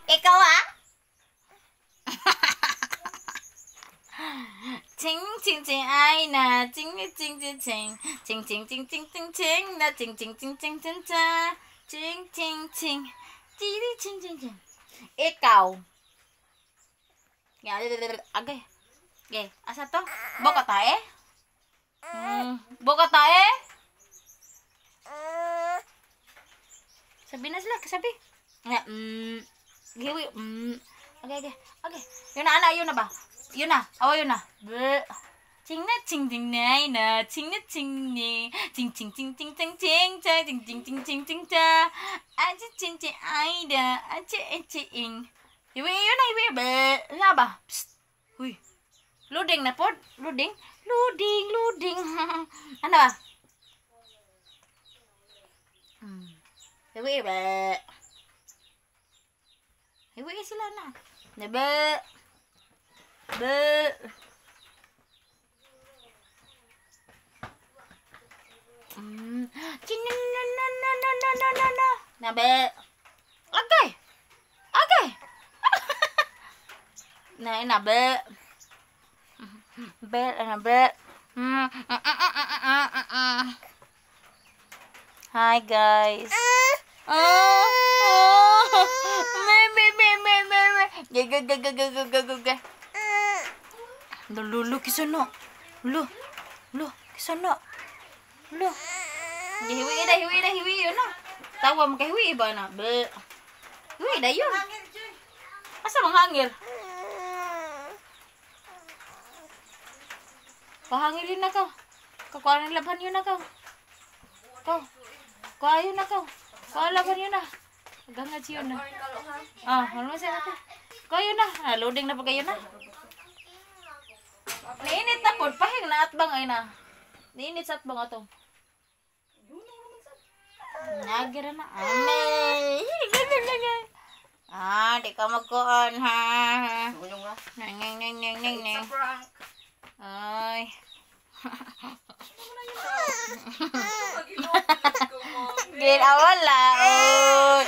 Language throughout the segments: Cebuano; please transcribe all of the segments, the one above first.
Ikaw ah? Ching ching ching ay na ching ching ching ching ching ching ching ching ching ching na ching ching ching ching ching cha ching ching ching ching ching ching ching. Ikaw. Agay. Okay, asa to? Boka tae? Boka tae? Sabi na sila, kasabi. Nga, giwi, Okay, okay, okay. Yun na, ana, yun na ba? Yun na, awa yun na. Bleh. Ching na ching ching na na, ching na ching ni, ching ching ching ching ching ching cha, ching ching ching ching ching cha. A ching ching ching ay da, a ching ching. Iwi yun na, iwi. Bleh. Na ba? Psst. Uy. Loading na pod. Loading. Loading, loading. Ano ba? Iwi, bleh. Iwi sila na. Nebe. Be. Na. Nabe. Agay. Agay. Na nabe. Be, nabe. Hi guys. Me me me me me me. Ge ge ge ge ge ge ge ge. Lulu kisano. Lu. Lu kisano. Lu. Hiwi da hiwi da hiwi yun na. Tawa mo kay hiwi ba na? Be. Hiwi da yun. Asa mang hangir? Pahangir yun na ka. Kakuha ng laban yun na ka. Kaw. Kuha yun na ka. Kuha laban yun na. Gangad yun na. Ah, ano siya natin? Kuha yun na. Ah, loading na pa kayo na. Nainit na po. Pahing na atbang ay na. Nainit sa atbang ato. Nagira na. Amay. Ah, di ka magkuhan ha. Neng neng neng neng neng neng. Ay. Gil, ah, wala. Oh.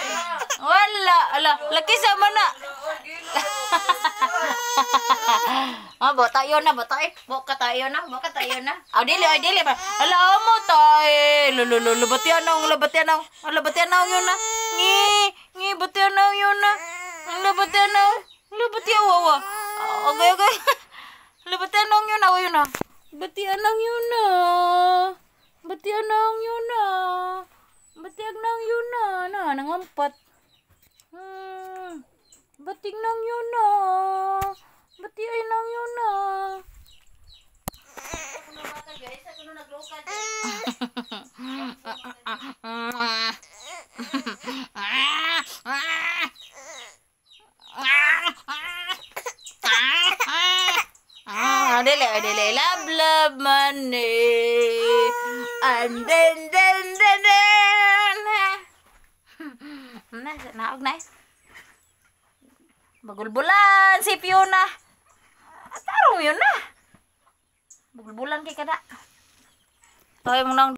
Wala. Ala, laki sama na. Ah, bota yun na, bota eh. Boka tayo na, boka tayo na. Ah, dili, ay dili ba. Ala mo tayo. Lulu, batian ang, batian ang. Ala, batian ang yun na. Ngi, ngi, batian ang yun na. Ala, batian ang. Ala, batian, wawa. Okay, okay. Ala, batian ang yun na, yun na. Batian ang yun na. Batian ang yun na. Batian ang yun na. Na, nangampat. Bating nang yun na. Bati ay nang yun na. Ah, dili, dili. Love, love money. And then, then. Na, naog na eh. Bagulbulan si Fiona. Tarong yun na. Bagulbulan kay kada. Tayo mo nang